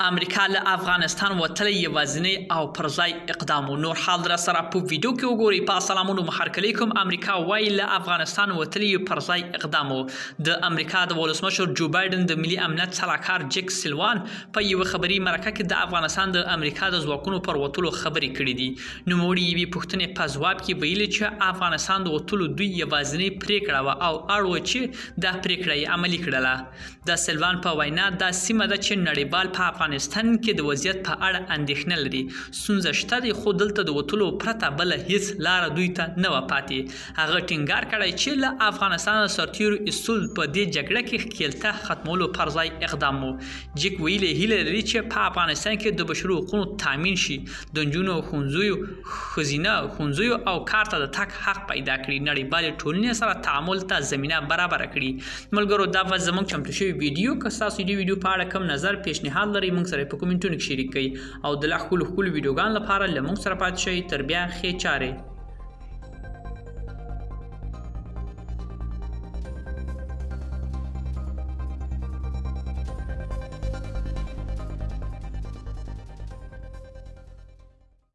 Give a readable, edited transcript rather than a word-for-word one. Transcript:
امریکا له افغانستان وتلی یوازینی او پر ځای اقدام و. نور حال را سره په ویډیو کې وګورئ. په سلامونو هرکلی کوم. امریکا وایي له افغانستان وتلی پر ځای اقدام و. د امریکا د ولسمشر جو بایډن د ملي امنیت سلاکار جیک سلوان په یوه خبري مرکه کې د افغانستان د امریکا د ځواکونو پر وتلو خبرې کړې دي. نوموړي یوې پوښتنې په ځواب کې ویلي چې افغانستان د وتلو دوی یوازینۍ پریکړه وه او اړ و چې دا پریکړه یې عملي کړله. د سلوان په وینا دا سیمه ده چې نړیوال په افغانستان کې د وضعیت په اړه اندېښنه لري، ستونزه شته دی خو دلته د وتلو پرته بله هیڅ لاره دوی ته نه وه پاتې. هغه ټینګار کړی چې له افغانستانه سرتیرو ایستل په دې جګړه کې ښکېلتیا ختمولو پر ځای اقدام و. جیک ویلي هیله لري چې په افغانستان کې د بشري حقونو تامین شي، د نجونو ښوونځیو، ښځینه ښوونځیو او کار ته د تګ حق پیدا کړي، نړیوالې ټولنې سره تعامل ته زمینه برابره کړي. ملګرو دا وه زموږ چمتو شوی ویډیو. که ستاسو دې ویډیو په اړه کوم نظر پیشنهاد لرئ موږ سره په کومنټونو کې شریک کړئ او د لا ښکلو ښکلو ویډیوګانو لپاره له موږ سره پاتې شئ. تر بیا ښې چارې.